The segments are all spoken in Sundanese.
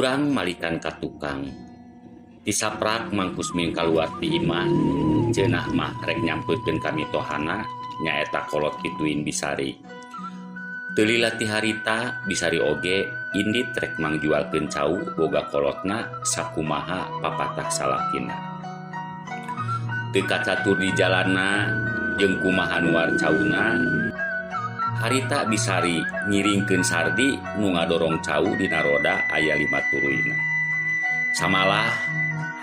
Urang malikan ka tukang. Tisaprak Mang Kusmin kaluar ti imah, ceunah mah rek nyampeurkeun ka mitohana nyaeta kolot pituin Bisari. Teu lila ti harita Bisari oge indit rek mangjualkeun cau boga kolotna sakumaha papatah salakina. Teu kacatur di jalanna jeung kumaha nuar cauna. Harita Bisari ngiringkeun Sardi nu ngadorong cau dina roda aya lima turuyna. Samalah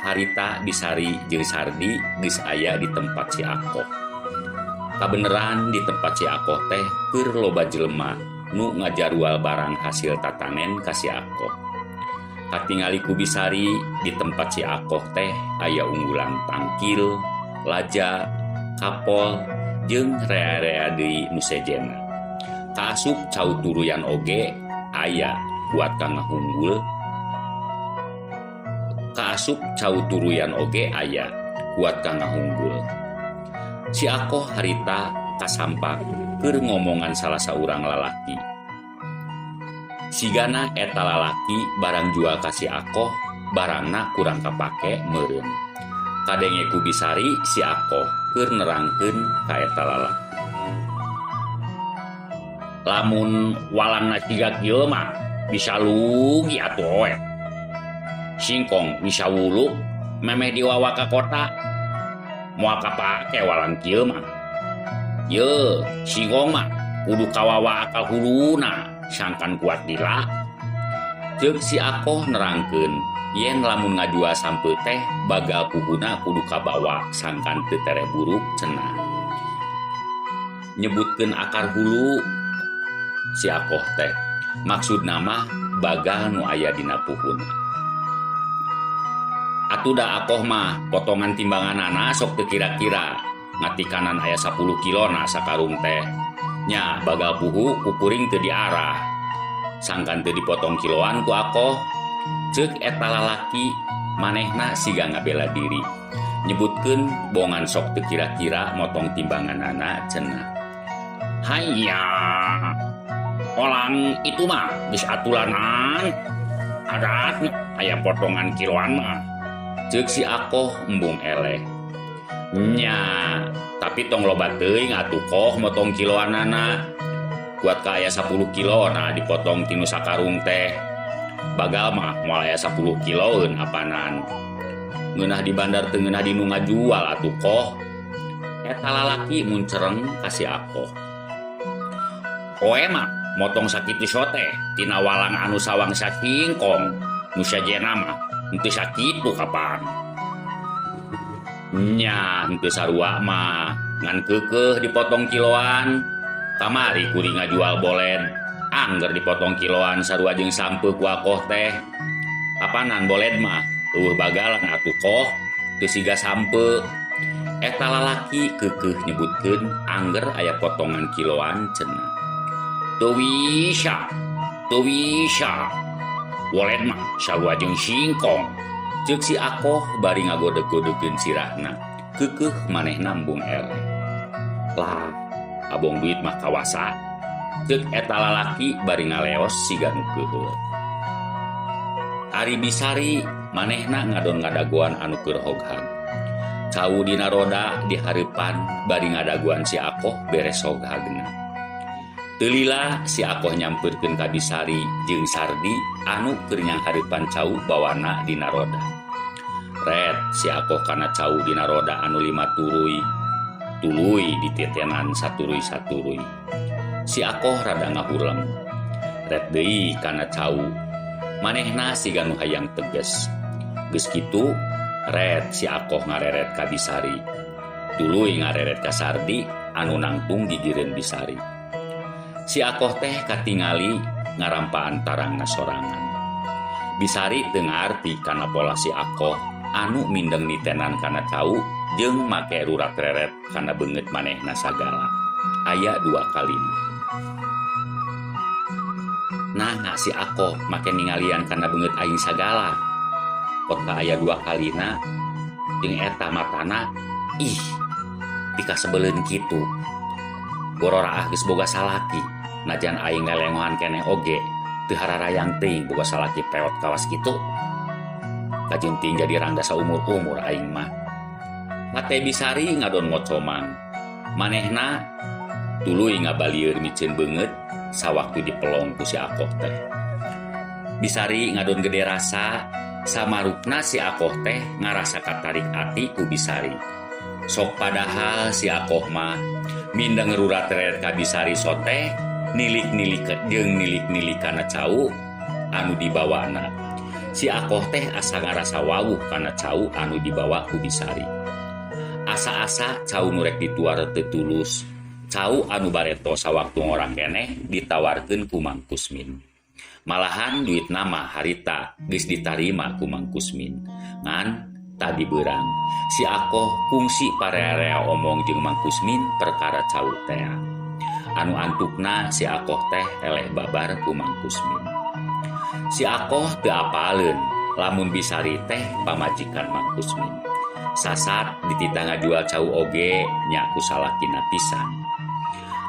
harita Bisari jeung Sardi geus aya di tempat si Akoh. Kabeneran di tempat si Akoh teh keur loba jelema nu ngajarual barang hasil tatanen ka si Akoh. Katingali ku Bisari di tempat si Akoh teh aya unggulan tangkil, laja, kapol jeung rea-rea deui nu sejenna. Kaasup cau turuyan oge aya kuat ka ngahunggul. Kaasup cau turuyan oge aya kuat ka ngahunggul. Si Akoh harita kasampak keur ngomongan salah saurang lalaki. Sigana eta lalaki barang jual ka si Akoh barangna kurang kapake meureun. Kadenge ku Bisari si Akoh keur nerangkeun ka eta lalaki. Lamun walangna siga kieu mah bisa lugi atuh oe. Singkong bisa wuluk memeh diwawa ka kota. Moal kapake walang kieu mah. Ye, singkong mah kudu kawawa akal huluna sangkan kuat lila. Ceuk si Akoh nerangkeun yen lamun ngajual sampeu teh bagal puhuna kudu kabawa sangkan teu tereh buruk cenah. Nyebutkeun akar hulu si Akoh teh maksudna mah bagal nu aya dina puhuna. Atuh da Akoh mah potongan timbanganana sok teu kira-kira ngatikanan aya 10 kilona sakarung teh. Nya bagal puhu kukuring teu diarah. Sangkan teu dipotong kiloan ku Akoh. Ceuk eta lalaki manehna siga ngabela diri. Nyebutkeun bongan sok teu kira-kira motong timbanganana cenah. Hayya. Olang itu mah geus atulanan. Adat aya potongan kiloan mah. Ceuk si Akoh embung eleh. Nya, tapi tong loba teuing atuh koh motong kiloanana. Kuat ka aya 10 kilo nah dipotong tinu sakarung teh. Bagal mah moal aya 10 kiloeun apanan. Ngeunah di bandar teu ngeunah di nu ngajual atuh koh. Eta lalaki muncereng ka si Akoh. Oe mah motong sakitu sote tina walang anu sawang sasingkong. Nu sajena mah henteu sakitu kapan. Nya henteu sarua mah ngan keukeuh dipotong kiloan. Kamari kuring ngajual boled angger dipotong kiloan sarua jeung sampeu ku Akoh teh. Apanan boled mah eueuh bagalan atuh koh teu siga sampeu. Eta lalaki keukeuh nyebutkeun angger aya potongan kiloan cenah. Teu bisa, teu bisa. Boled mah sarua jeung singkong. Ceuk si Akoh bari ngagodeg-godegeun sirahna. Keukeuh manehna embung eleh. Lah, abong duit mah kawasa. Ceuk eta lalaki bari ngaleos siga nu keuheul. Ari Bisari manehna ngadon ngadagoan anu keur hoghag. Cau dina roda di hareupan bari ngadagoan si Akoh beres hoghagna. Teu lila si Akoh nyampeurkeun ka Bisari jeung Sardi anu keur nyanghareupan cau bawana dina roda. Ret si Akoh kana cau dina roda anu lima turuy. Tuluy dititenan saturuy-saturuy. Si Akoh rada ngahuleng. Ret deui kana cau. Manehna siga nu hayang teges. Geus kitu ret si Akoh ngareret ka Bisari. Tuluy ngareret ka Sardi anu nangtung gigireun Bisari. Si Akoh teh katingali ngarampaan tarangna sorangan. Bisari teu ngarti kana pola si Akoh anu mindeng nitenan kana cau jeung make rurat reret kana beungeut manehna sagala. Aya dua kalina. Nah, si Akoh make ningalian kana beungeut aing sagala. Kota aya dua kalina jeung eta matana ih pikasebeleun kitu. Gororaah geus boga salaki. Najan aing lelengohan keneh oge Teu hararayang teuing boga salaki peot kawas kitu. Kajunting jadi rangda saumur-umur aing mah. Hate Bisari ngadon ngocomang. Manehna tuluy ngabalieur miceun beungeut sawaktu dipelong ku si Akoh teh. Bisari ngadon gede rasa samarukna si Akoh teh ngarasa katarik ati ku Bisari. Sok padahal si Akoh mah mindeng rurat-reret ka Bisari soteh nilik-nilik jeung nilik-nilik kana cau anu dibawana. Si Akoh teh asa ngarasa wawuh kana cau anu dibawa ku Bisari. Asa-asa cau nu rek dituar teu tulus. Cau anu bareto sawaktu ngora keneh ditawarkeun ku Mang Kusmin. Malahan duit nama harita geus ditarima ku Mang Kusmin. Ngan tadi beurang si Akoh kungsi parea-rea omong jeung Mang Kusmin perkara cau tea. Anu antukna si Akoh teh eleh babar ku Mang Kusmin. Si Akoh teu apaleun lamun Bisari teh pamajikan Mang Kusmin. Sasat dititah ngajual cau oge nya ku salakina pisan.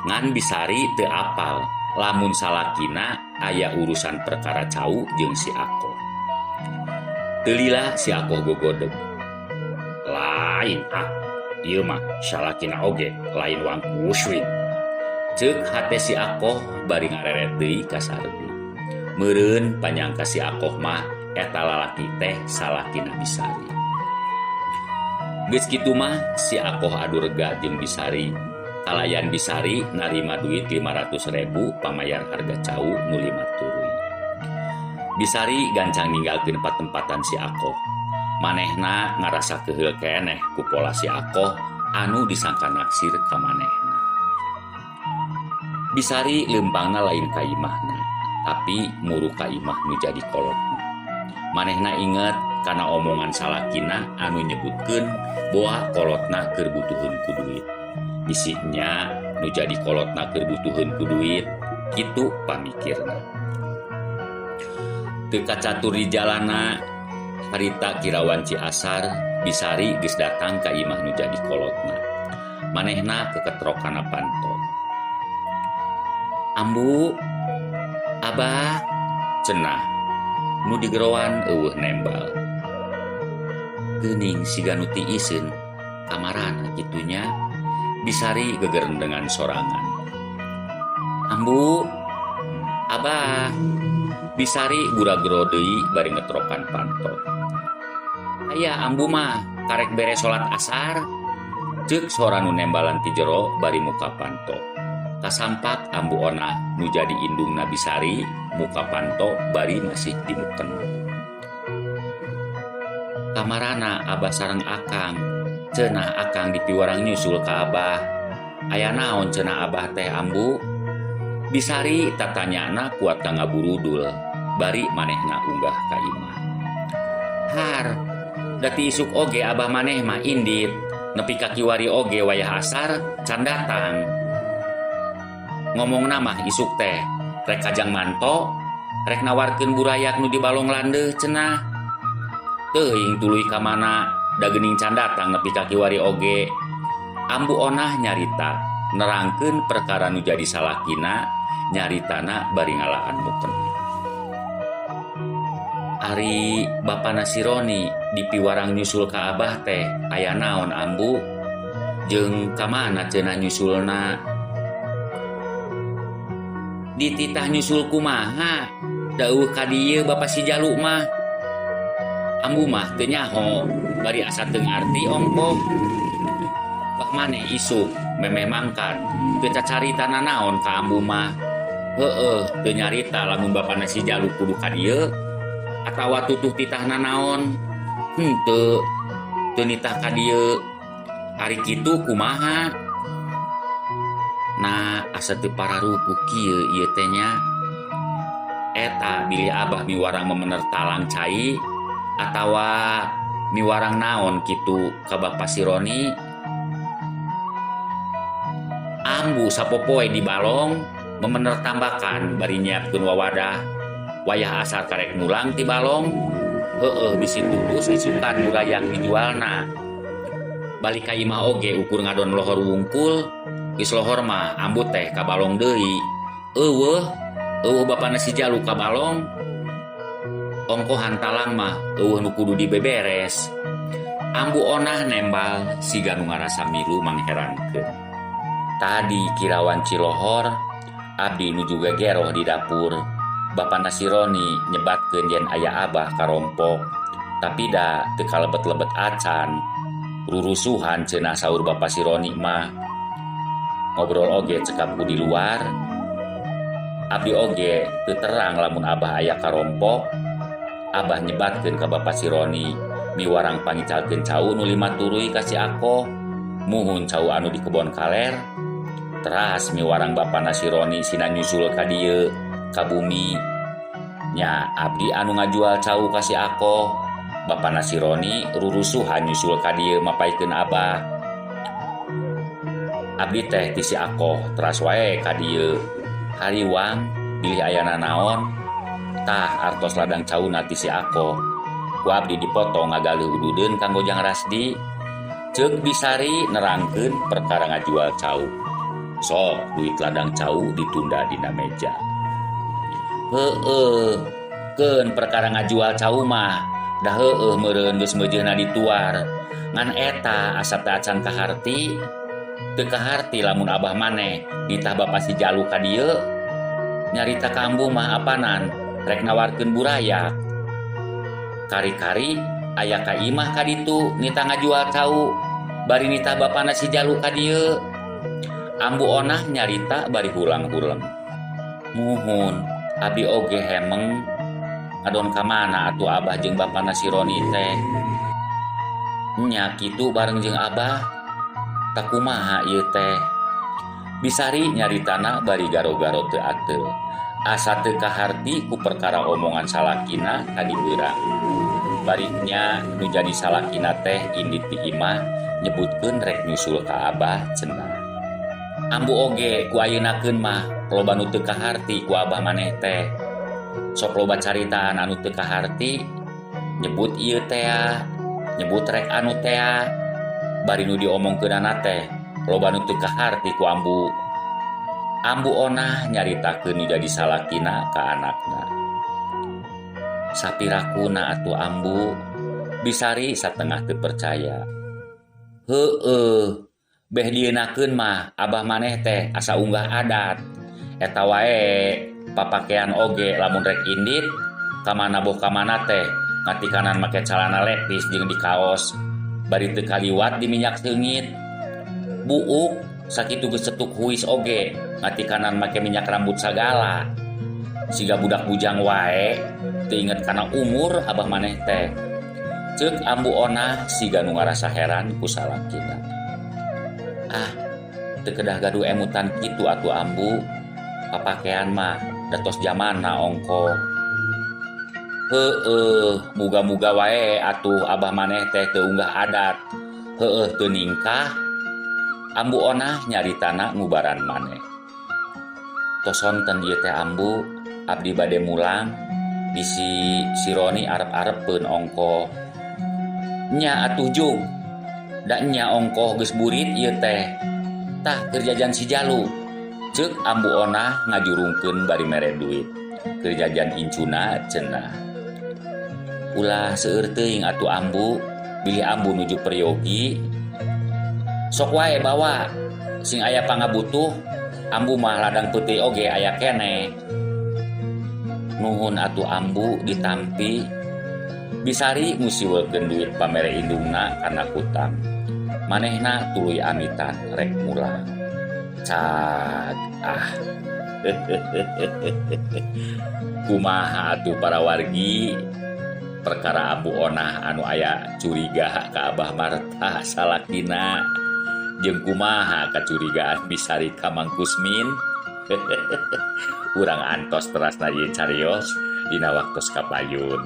Ngan Bisari teu apal lamun salakina aya urusan perkara cau jeung si Akoh. Teu lila si Akoh gogodeg. Lain ah, ieu mah salakina oge lain Wang Kuswin. Ceuk hate si Akoh bari ngareret deui ka Sardi. Meureun panyangka si Akoh mah eta lalaki teh salakina Bisari. Geus kitu mah si Akoh adu rega jeung Bisari. Kalayan Bisari narima duit 500.000 pamayar harga cau nu 5 turuy. Bisari gancang ninggalkeun patempatan si Akoh. Manehna ngarasa keheul keneh ku pola si Akoh anu disangka naksir ka manehna. Bisari leumpangna lain ka imahna, tapi muru ka imah nu jadi kolotna. Manehna inget kana omongan salakina anu nyebutkeun boa kolotna keur butuheun ku duit. Bisinya nu jadi kolotna keur butuheun ku duit, kitu pamikirna. Teu kacatur di jalana harita kirawan Ciasar, Bisari geus datang ka imah nu jadi kolotna. Manehna keketrok kana panto. Ambu, Abah, cenah nu digeroan eueuh nembal. Geuning siga nu tiiseun kamarana kitunya. Bisari gegerendengan sorangan. Ambu, Abah. Bisari gura-gero deui bari ngetrokan panto. Aya ambu mah karek bere salat asar. Ceuk sora nu nembalan ti jero bari muka panto. Kasampak ambu onah nu jadi indungna Bisari muka panto bari masih dimuken. Kamarana abah sareng akang. Cenah akang dipiwarang nyusul ka abah. Aya naon cenah abah teh ambu? Bisari tatanyana kuat ka ngaburudul bari manehna unggah ka imah. Har, dati isuk oge abah maneh mah indit, nepi ka kiwari oge wayah asar can datang. Ngomongna mah isuk teh rek kajang manto, rek nawarkeun burayak nu di balong landeuh cenah. Teuing tuluy ka mana da geuning can datang nepi ka kiwari oge. Ambu onah nyarita nerangkeun perkara nu jadi salakina, nyaritana bari ngalaan mukena. Ari bapana si Roni dipiwarang nyusul ka abah teh aya naon ambu? Jeung ka mana cenah nyusulna? Dititah nyusul kumaha? Da eueuh ka dieu bapa si Jalu mah. Ambu mah teu nyaho bari asa teu ngarti ongkoh. Bah maneh isuk memeh mangkan teu cacarita nanaon ka ambu mah. Heueuh teu nyarita lamun bapana si Jalu kudu ka dieu atawa tutuh titah nanaon. Henteu teu nitah ka dieu. Ari kitu kumaha? Nah asa teu pararuguh kieu ieu teh nya. Eta bilih abah miwarang memener talang cai atawa miwarang naon kitu ka bapa si Roni. Ambu sapopoe di balong memener tambakan bari nyiapkeun wawadah. Wayah asar karek mulang ti balong, heueuh bisi tulus isukan murayang dijualna. Balik ka imah oge ukur ngadon lohor wungkul, geus lohor mah ambu teh ka balong deui. Eueuh Euweuh bapana si Jalu ka balong. Ongkohan talang mah euweuh nu kudu dibeberes. Ambu Onah nembal siga nu ngarasa milu mangherankeun. Tadi kirawan Cilohor, abdi nuju gegeroh di dapur. Bapana si Roni nyebatkeun yen aya Abah karompok. Tapi da teu kalebet-lebet acan. Rurusuhan cenah saur bapa si Roni mah. Ngobrol oge cekap ku di luar. Abdi oge teu terang lamun Abah aya karompok. Abah nyebatkeun ka bapa si Roni miwarang pangicalkeun cau nu 5 turuy ka si Akoh. Muhun cau anu di kebon kaler. Teras miwarang bapana si Roni sina nyusul ka dieu ka bumi. Nya abdi anu ngajual cau ka si Akoh. Bapana si Roni rurusuhan nyusul ka dieu mapaikeun Abah. Abdi teh ti si Akoh teras wae ka dieu. Hariwang bilih ayana naon tah artos ladang cauna ti si Akoh. Ku abdi dipotong ngagaleuh ududeun kanggo Jang Rasdi. Ceuk Bisari nerangkeun perkara ngajual cau. Sok duit ladang cau ditunda dina meja. Heueuh, keun perkara ngajual cau mah da heueuh meureun geus meujeuna dituar. Ngan eta asa teu acan kaharti. Teu kaharti lamun Abah maneh ditah bapa si Jalu ka dieu. Nyarita ka ambu mah apanan rek nawarkeun burayak. Kari-kari aya ka imah ka ditu nita ngajual cau bari nitah bapana si Jalu ka dieu. Ambu Onah nyarita bari hulang-huleng. Muhun abdi oge hemeng ngadon ka mana atuh Abah jeung bapana si Roni teh. Nya kitu bareng jeung Abah. Takumaha ieu teh. Bisari nyaritana bari garo-garo teu ateul. Asa teu kaharti ku perkara omongan salakina tadi beurang. Bariknya nu jadi salakina teh indit ti imah nyebutkeun rek nyusul ka Abah cenah. Ambu oge ku ayeunakeun mah loba nu teu kaharti ku Abah maneh teh. Sok loba caritaan anu teu kaharti nyebut ieu tea, nyebut rek anu tea. Bari nu diomongkeunana teh loba nu teu kaharti ku ambu. Ambu Onah nyaritakeun nu jadi salakina ka anakna. Sapirakuna atuh ambu, Bisari satengah teu percaya. Heueuh, beh dieunakeun mah Abah maneh teh asa unggah adat. Eta wae papakean oge lamun rek indit ka mana boh ka mana teh ngatikanan make calana lepis jeung di kaos. Bari teu kaliwat di minyak seungit. Buuk sakitu geus cetuk huis oge ngatikanan make minyak rambut sagala. Siga budak bujang wae teu inget kana umur Abah maneh teh. Ceuk Ambu Onah siga nu ngarasa heran ku salakina. Ah, teu kedah gaduh emutan kitu atuh ambu. Papakean mah da tos jamanna ongkoh. Heueuh, muga-muga wae atuh Abah maneh teh teu unggah adat. Heueuh teu ningkah. Ambu Onah nyaritana ngubaran maneh. Tos sonten ieu teh ambu, abdi bade mulang bisi si Roni arep-arepeun ongkoh. Nya atuh jug. Da nya ongkoh geus burit ieu teh. Tah keur jajan si Jalu. Ceuk Ambu Onah ngajurungkeun bari mere duit. Keur jajan incuna cenah. Ulah seueur teuing atuh ambu, bilih ambu nuju peryogi. Sok wae bawa, sing aya pangabutuh, ambu mah ladang peuting oge aya keneh. Nuhun atuh ambu ditampi. Bisari ngusiweulkeun duit pamere indungna kana kutang. Manehna tuluy amitan rek mulang. Cag ah. Kumaha atuh para wargi? Perkara Ambu Onah anu aya curiga ka Abah Marta salakina. Jeung kumaha kacurigaan Bisari ka Mang Kusmin? Urang antos terasna ieu carios dina waktos kapayun.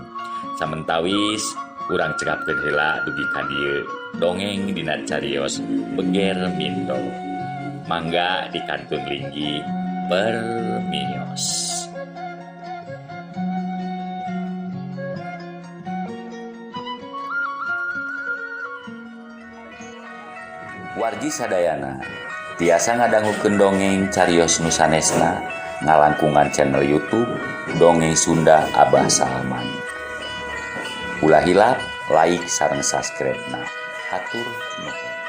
Samentawis urang cekapkeun heula dugi ka dieu dongeng dina carios Beger Mindo. Mangga dikantun linggi permios. Wargi sadayana tiasa ngadangukeun dongeng carios nu sanesna Ngalangkungan channel YouTube Dongeng Sunda Abah Salman. Ulah hilap like sareng subscribe na. Hatur nuhun.